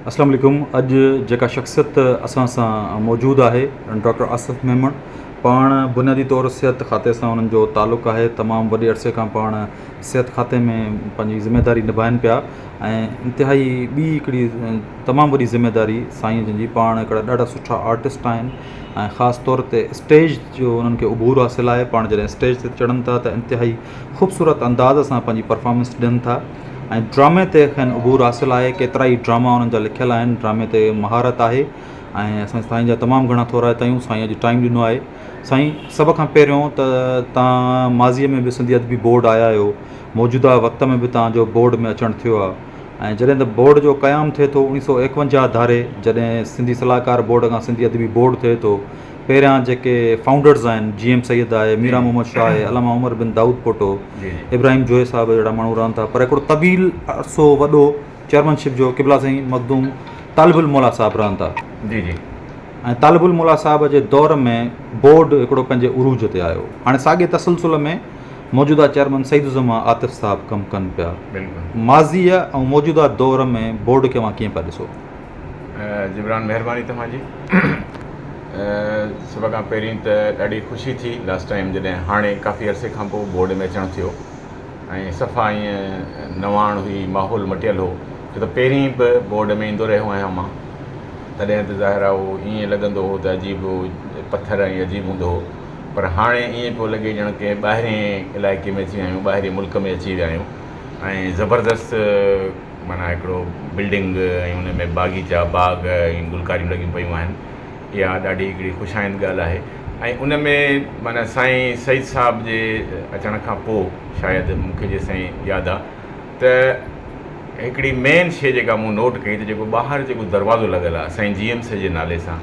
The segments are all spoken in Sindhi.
اسلام عليڪم اڄ جيڪا شخصيت اسان سان موجود آهي ڊاڪٽر آصف ميمڻ پاڻ بنيادي طور صحت کاتي سان انهن جو تعلق آهي تمام وڏي عرصي کان پاڻ صحت کاتي ۾ پنهنجي ذميداري نڀائن پيا ۽ انتهائي ٻي هڪڙي تمام وڏي ذميداري سائين جن جي پاڻ هڪڙا ڏاڍا سٺا آرٽسٽ آهن ۽ خاص طور تي اسٽيج جو انهن کي عبور حاصل آهي پاڻ جڏهن اسٽيج تي چڙهن ٿا ته انتهائي خوبصورت انداز سان پنهنجي پرفارمنس ڏين ٿا ۽ ڊرامي تي کين عبور حاصل آهي ڪيترائي ڊراما انهن جا لکيل آهن ڊرامي تي مهارت آهي ۽ اسان سائين جا تمام گهڻا ٿورائتا آهيون سائين اڄ ٽائيم ڏنو آهي سائين سڀ کان پهريون ته تان ماضي ۾ به سنڌي ادبي بورڊ آيا آهيو موجوده وقت ۾ به تان جو بورڊ ۾ اچڻ ٿيو آهي ۽ جڏهن ته بورڊ جو قيام ٿئي ٿو اوڻيهه سو ايڪونجاهه ڌاري جڏهن سنڌي صلاحڪار بورڊ کان سنڌي ادبي بورڊ ٿئي ٿو پهريان جيڪي فائونڊرز آهن جي ايم سيد آهي ميران محمد شاهه آهي علامه عمر بن دائود پوٽو ابراهيم جويي صاحب جهڙا ماڻهو رهن ٿا پر هڪڙو طويل عرصو وڏو چيئرمنشپ جو قبلا سائين مخدوم طالب الموليٰ صاحب رهن ٿا جي جي ۽ طالب الموليٰ صاحب جي دور ۾ بورڊ هڪڙو پنهنجي عروج تي آيو هاڻي ساڳي تسلسل ۾ موجوده چيئرمن سعيد الزمان عاطف صاحب ڪم ڪن پيا بلڪل ماضيء ۽ موجوده دور ۾ بورڊ کي اوهان ڪيئن پيا ڏسو؟ جبران مهرباني توهان جي سڀ کان پهرين ته ڏاڍي خوشي ٿي لاسٽ ٽائيم جڏهن هاڻي ڪافي عرصي کان پوء بورڊ ۾ اچڻ ٿيو ۽ صفا ائين نواڻ هئي ماحول مٽيل هو ڇو ته پهرين به بورڊ ۾ ايندو رهيو آهيان مان تڏهن ته ظاهر آهي اهو ائين لڳندو هو ته عجيب پٿر ۽ عجيب هوندو هو پر هاڻي ائين پيو لڳي ڄڻ ڪنهن ٻاهرين علائقي ۾ اچي ويا آهيون ٻاهرين ملڪ ۾ اچي ويا آهيون ۽ زبردست معنيٰ هڪڙو بلڊنگ ۽ ان ۾ باغيچا، باغ ۽ گلڪاريون لڳيون پيون آهن. اها ڏاڍي هڪڙي خوش آئند ڳالهه آهي ۽ ان ۾ معنيٰ سائين سعيد صاحب جي اچڻ کان پوء شايد مون کي جيستائين ياد آ ته هڪڙي مين شيء جيڪا مون نوٽ ڪئي ته جيڪو ٻاهر جيڪو دروازو لڳل آ سائين جي ايم سيد جي نالي سان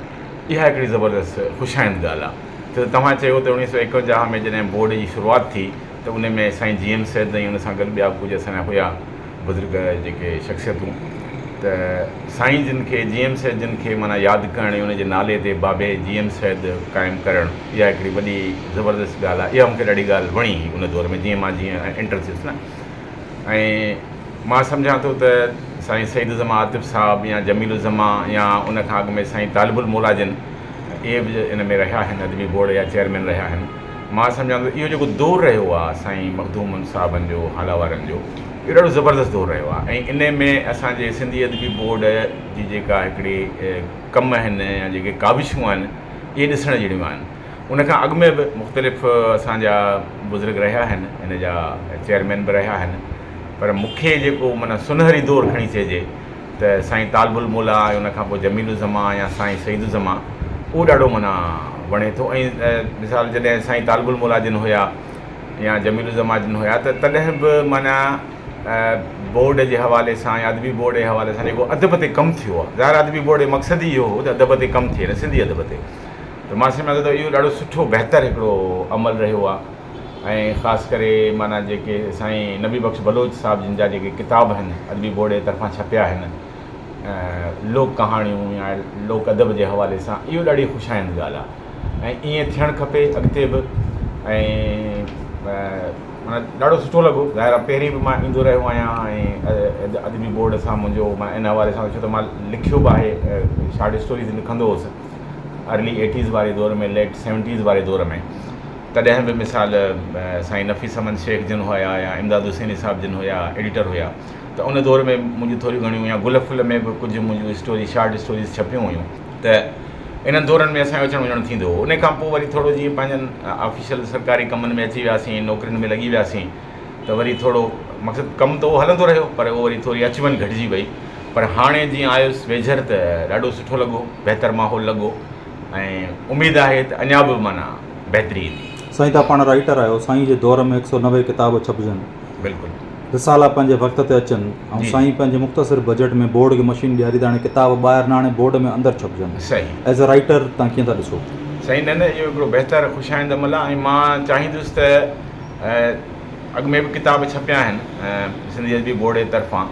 اها هڪڙي زبردست خوش آئند ڳالهه آ ته توهان چيو ته اوڻيهه سو ايڪونجاهه ۾ جڏهن بورڊ جي شروعات ٿي ته ان ۾ سائين جي ايم سيد ۽ ان سان گڏ ٻيا به ڪجهه اسان جا هيا بزرگ جيڪي شخصيتون ته سائين جن کي جي ايم سيد جن کي معنيٰ ياد ڪرڻ ۽ ان جي نالي تي بابي جي ايم سيد قائم ڪرڻ اها هڪڙي وڏي زبردست ڳالهه آهي اها مون کي ڏاڍي ڳالهه وڻي هئي ان دور ۾ جيئن مان جيئن انٽر ٿيس نه ۽ مان سمجهان ٿو ته سائين سعيد الزمان عاطف صاحب يا جميل الزمان يا ان کان اڳ ۾ سائين طالب الموليٰ جن اهي به ان ۾ رهيا آهن ادبي بورڊ جا چيئرمين رهيا آهن مان سمجهان ٿو اهو جيڪو دور رهيو آهي سائين مخدوم صاحبن جو هالا وارن جو اهو ڏاڍو زبردست دور رهيو آهي ۽ ان ۾ اسان جي سنڌي ادبي بورڊ جي جيڪا هڪڙي ڪم آهن يا جيڪي ڪاوشون آهن اهي ڏسڻ جهڙيون آهن ان کان اڳ ۾ به مختلف اسان جا بزرگ رهيا آهن ان جا چيئرمين به رهيا آهن پر مون کي جيڪو معنيٰ سنهري دور کڻي چئجي ته سائين طالب الموليٰ ۽ ان کان پوء جميل الزمان يا سائين سعيد الزمان اهو ڏاڍو معنيٰ وڻي ٿو ۽ مثال جڏهن سائين طالب الموليٰ جن هيا يا جميل الزمان جن هيا ته تڏهن به معنيٰ بورڊ جي حوالي سان يا ادبي بورڊ جي حوالي سان جيڪو ادب تي ڪم ٿيو آهي ظاهر ادبي بورڊ جو مقصد ئي اهو هو ته ادب تي ڪم ٿئي نه سنڌي ادب تي ته مان سمجهان ٿو ته اهو ڏاڍو سٺو بهتر هڪڙو عمل رهيو آهي ۽ خاص ڪري معنيٰ جيڪي سائين نبي بخش بلوچ صاحب جن جا جيڪي ڪتاب آهن ادبي بورڊ جي طرفان ڇپيا آهن لوڪ ڪهاڻيون يا لوڪ ادب جي حوالي سان اهو ڏاڍي خوش آئند ڳالهه آهي ۽ ائين ٿيڻ کپي اڳتي به ۽ معنيٰ ڏاڍو سٺو لڳو ظاهر آهي پهرين به مان ايندو رهيو آهيان ۽ ادبي بورڊ سان منهنجو معنيٰ ان حوالي سان ڇو ته مان لکيو به آهي شارٽ اسٽوريز لکندو هوس ارلي ايٽيز واري دور ۾ ليٽ سيونٽيز واري دور ۾ تڏهن به مثال سائين نفيس احمد شيخ جن هيا يا امداد حسيني صاحب جن هيا ايڊيٽر هيا ته ان دور ۾ منهنجون ٿوريون گهڻيون يا گل ڦل ۾ به ڪجهه منهنجون اسٽوري شارٽ اسٽوريز ڇپيون هيون ته انهن دورن ۾ اسان جو اچڻ وڃڻ ٿيندو هو ان کان پوء وري ٿورو جيئن پنهنجن آفيشل سرڪاري ڪمن ۾ اچي وياسين نوڪرين ۾ لڳي وياسين ته وري ٿورو مقصد ڪم ته اهو هلندو رهيو پر اهو وري ٿوري اچ وڃ گهٽجي وئي پر هاڻي جيئن آيس ويجهر ته ڏاڍو سٺو لڳو بهتر ماحول لڳو ۽ اميد آهي ته اڃا به معنيٰ بهتري ايندي. سائين توهان پاڻ رائيٽر آهيو سائين جي دور ۾ 190 ڪتاب ڇپجن بلڪل. رسالا پنهنجي وقت تي اچن ۽ جي سائين پنهنجي مختصر بجيٽ ۾ بورڊ کي مشين ڏياري ته هاڻي ڪتاب ٻاهر نه آڻي بورڊ ۾ اندر ڇپجن صحيح. ايز اي رائيٽر توهان ڪيئن ٿا ڏسو. سائين نه نه اهو هڪڙو بهتر خوش آئند عمل آهي ۽ مان چاهيندس ته اڳ ۾ به ڪتاب ڇپيا آهن سنڌي ادبي بورڊ جي طرفان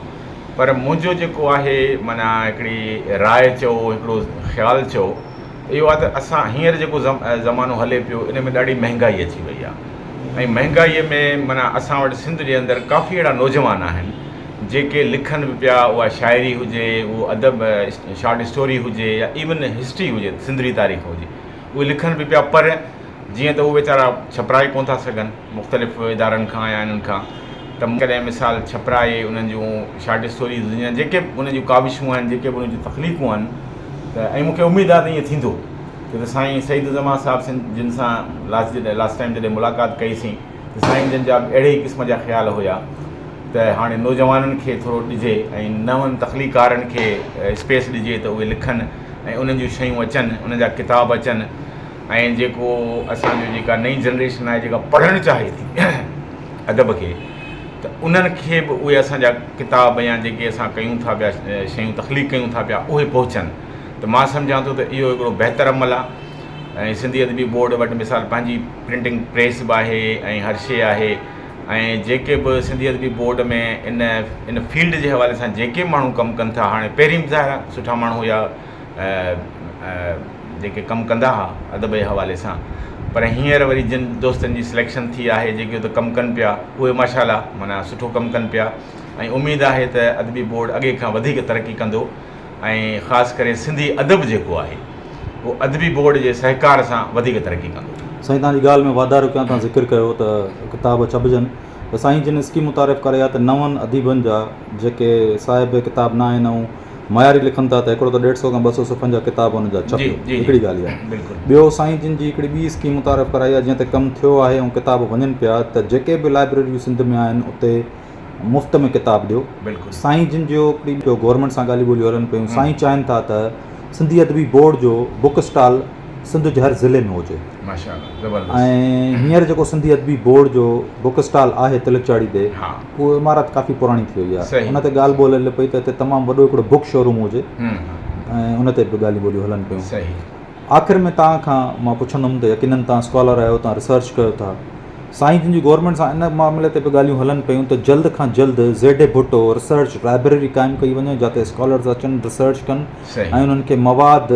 پر منهنجو جيڪو آهي معنيٰ هڪڙي راء چئو هڪڙو خيال چئو اهو آهي ته اسان هينئر جيڪو زمانو هلي پيو ان ۾ ڏاڍي مهنگائي اچي وئي آهي ۽ مهنگائي ۾ معنيٰ اسان وٽ سنڌ جي اندر ڪافي اهڙا نوجوان آهن جيڪي لکن به پيا اها شاعري هجي اهو ادب شارٽ اسٽوري هجي يا ايون هسٽري هجي سنڌ جي تاريخ هجي اهي لکن به پيا پر جيئن ته اهي ويچارا ڇپرائي ڪونه ٿا سگهن مختلف ادارن کان يا انهن کان ته ڪڏهن مثال ڇپرائي انهن جون شارٽ اسٽوريز هجن يا جيڪي به انهن جون ڪاوشون آهن جيڪي به انهن جون تخليقون آهن ته ۽ مونکي اميد آهي ته ائين ٿيندو ڇو ته سائين سعيد الزمان صاحب جن سان لاسٽ جڏهن لاسٽ ٽائيم جڏهن ملاقات ڪئي سين ته سائين جن جا به اهڙي ئي قسم جا خيال هيا ته هاڻي نوجوانن کي ٿورو ڏجي ۽ نون تخليقارن کي اسپيس ڏجي ته اهي لکن ۽ انهن جون شيون اچن انهن جا ڪتاب اچن ۽ جيڪو اسان جو جيڪا نئين جنريشن آهي جيڪا پڙهڻ چاهي ٿي ادب کي ته انهن کي به اهي اسان جا ڪتاب يا جيڪي اسان ڪيون ٿا پيا شيون تخليق ڪيون ٿا پيا اهي پهچن ته مان سمجهان ٿو ته اهو هڪڙو بهتر عمل آهي ۽ سنڌي ادبي بورڊ وٽ مثال پنهنجي پرنٽنگ پريس به آهي ۽ هر شيء آهي ۽ جيڪي به سنڌي ادبي بورڊ ۾ ان ان فيلڊ جي حوالي سان جيڪي ماڻهو ڪم ڪن ٿا هاڻي پهرين به ظاهر آهي سٺا ماڻهو هيا جيڪي ڪم ڪندا ها ادب جي حوالي سان پر هينئر وري جن دوستن جي سليڪشن ٿي آهي جيڪي اتي ڪم ڪن پيا اهي ماشاء الله معنيٰ سٺو ڪم ڪن پيا ۽ اميد آهي ته ادبي بورڊ اڳي کان وڌيڪ ترقي ڪندو ۽ خاص ڪري سنڌي ادب جيڪو آهي اهو ادبي بورڊ جي سهڪار سان وڌيڪ ترقي ڪندو. سائين توهان جي ڳالهه ۾ واڌارو ڪيان توهان ذڪر ڪيو ته ڪتاب ڇپجن ته سائين جن اسڪيم متعارف ڪرائي آهي ته نون اديبن جا جيڪي صاحب ڪتاب نه آهن ۽ معياري لکن ٿا ته هڪڙو ته ڏيڍ سئو کان 200 صفحن جا ڪتاب ان جا ڇپيو هڪڙي ڳالهه اها ٻيو سائين جن جي هڪڙي ٻي اسڪيم متعارف ڪرائي آهي جنهن تي ڪم ٿيو آهي ۽ ڪتاب وڃن پيا ته جيڪي به لائبريريون سنڌ ۾ آهن اتي مفت ۾ ڪتاب ڏيو سائين جن جو هڪڙي ٻيو گورنمينٽ سان ڳالهيون ٻولهيون هلن پيون سائين چاهين ٿا ته سنڌي ادبي بورڊ جو بڪ اسٽال سنڌ جي هر ضلعي ۾ هجي ۽ هينئر جيڪو سنڌي ادبي بورڊ جو بڪ اسٽال آهي تلڪ چاڙهي تي اهو عمارت ڪافي پراڻي ٿي وئي آهي ان تي ڳالهه ٻولهه هلي پئي ته هتي تمام وڏو هڪڙو بڪ شوروم هجي ۽ ان تي به ڳالهيون ٻولهيون هلن پيون آخر ۾ توهان کان مان پڇندم ته يقينن توهان اسڪالر آهيو توهان ريسرچ ڪيو ٿا سائين جن جي گورنمينٽ سان ان معاملي تي به ڳالهيون هلن پيون ته جلد کان جلد Z A Bhutto research library قائم ڪئي وڃي جاتي اسڪالرز اچن ريسرچ ڪن ۽ انهن کي مواد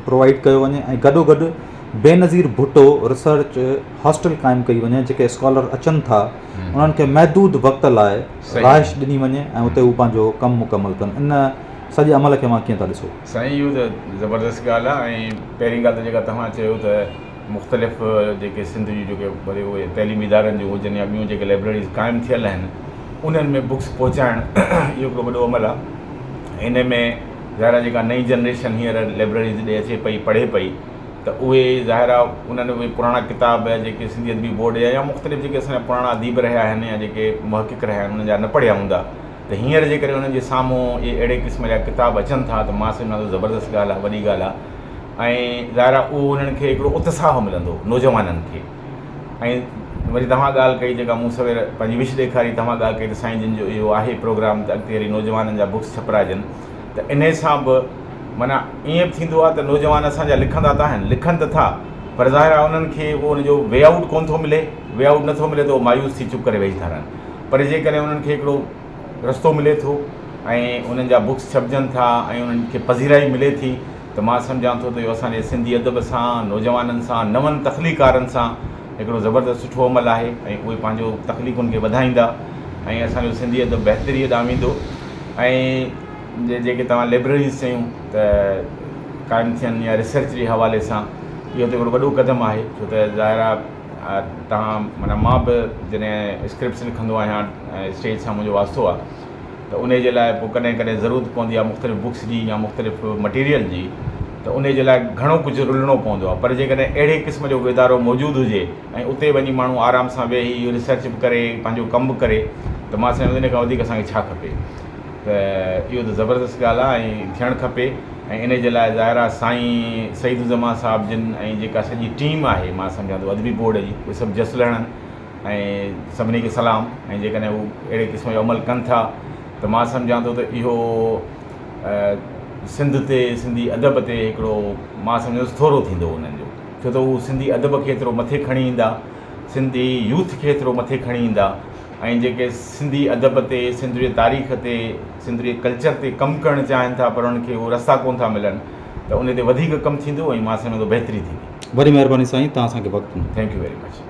پرووائيڊ ڪيو وڃي ۽ گڏو گڏ بينظير ڀٽو ريسرچ هاسٽل قائم ڪئي وڃي جيڪي اسڪالر اچن ٿا انهن کي محدود وقت لاء رهائش ڏني وڃي ۽ اتي هو پنهنجو ڪم مڪمل ڪن ان سڄي عمل کي اوهان ڪيئن ٿا ڏسو؟ سائين اهو ته زبردست ڳالهه آهي ۽ پهرين ڳالهه ته جيڪا توهان چيو ته مختلف جيڪي سنڌ جون جيڪي ڀلي اهي تعليمي ادارن جون هجن يا ٻيون جيڪي لائبريريز قائم ٿيل آهن انهن ۾ بڪس پهچائڻ اهو هڪڙو وڏو عمل آهي ان ۾ ظاهر آهي جيڪا نئين جنريشن هينئر لائبريريز ڏي اچي پئي پڙهي پئي ته اهي ظاهر آهي انهن اهي پراڻا ڪتاب جيڪي سنڌي ادبي بورڊ جا يا مختلف جيڪي اسان جا پراڻا اديب رهيا آهن يا جيڪي محقق رهيا آهن انهن جا نه پڙهيا هوندا ته هينئر جيڪڏهن انهن جي سامهون اهي اهڙي قسم جا ڪتاب اچن ٿا ته مان سمجهان ٿو زبردست ڳالهه آهي وڏي ڳالهه آهي ۽ ظاهر آهي اهو انهن کي هڪڙو اتساهه ملندو نوجوانن کي ۽ وري توهان ڳالهه ڪئي جيڪا مون سوير پنهنجي وش ڏيکاري توهان ڳالهه ڪئي ته سائين جن جو اهو آهي پروگرام ته اڳتي هلي نوجوانن جا بڪس ڇپرائجن ته انهي سان به معنيٰ ائين به ٿيندو آهي ته نوجوان اسان جا لکندا ته آهن لکن ته ٿا پر ظاهر آهي انهن کي اهو ان جو وي آئوٽ ڪونه ٿو ملي وي آئوٽ نٿو ملي ته اهو مايوس ٿي چپ ڪري ويهي ٿا رهن پر جيڪڏهن انهن کي هڪڙو رستو ملي ٿو ۽ انهن جا بڪس ڇپجن ٿا ۽ انهن کي پذيرائي ملي ٿي ته مان سمجهان ٿو ته اهو اسان جي سنڌي ادب سان، نوجوانن سان، نون تخليقارن سان هڪڙو زبردست سٺو عمل آهي ۽ اهي پنهنجو تخليقن کي وڌائيندا ۽ اسان جو سنڌي ادب بهتريء ڏانهن ويندو ۽ جيڪي توهان لئبرريز چيون ته قائم ٿين يا ريسرچ جي حوالي سان اهو ته هڪڙو وڏو قدم آهي ڇو ته ظاهر آهي توهان معنيٰ مان به جڏهن اسڪرپٽس لکندو آهيان ۽ اسٽيج سان منهنجو واسطو آهي ته انهي جي لاء پوء ڪڏهن ڪڏهن ضرورت پوندي آهي مختلف بڪس جي يا مختلف مٽيريل جي ته انهي جي لاء گهڻو ڪجهه رلڻو پوندو آهي پر جيڪڏهن اهڙي قسم جو ڪو ادارو موجود هجي ۽ اتي وڃي ماڻهو آرام سان ويهي ريسرچ به ڪري پنهنجو ڪم به ڪري ته مان سمجهان ٿو ان کان وڌيڪ اسان کي ڇا کپي ته اهو ته زبردست ڳالهه آهي ۽ ٿيڻ کپي ۽ انهي جي لاء ظاهر آهي سائين سعيد الزمان صاحب جن ۽ جيڪا سڄي ٽيم آهي مان سمجهان ٿو ادبي بورڊ جي اهي سڀ جس لهڻن ۽ سڀني کي سلام ۽ جيڪڏهن هو اهڙي قسم جو عمل ڪن ٿا ته مان سمجهان ٿو ته اهو سنڌ تي سنڌي ادب تي هڪڙو مان سمجهان ٿو ٿورو ٿيندو انهن جو ڇو ته هو سنڌي ادب کي ايترو مٿي کڻي ايندا سنڌي يوٿ کي ايترو مٿي کڻي ايندا ۽ جيڪي سنڌي ادب تي سنڌ جي تاريخ تي سنڌ جي ڪلچر تي ڪم ڪرڻ چاهين ٿا پر انهن کي اهو رستا ڪونه ٿا ملن ته ان تي وڌيڪ ڪم ٿيندو ۽ مان سمجهان ٿو بهتري ٿيندي. وڏي مهرباني سائين توهان اسان کي وقت ڏنو. Thank you very much.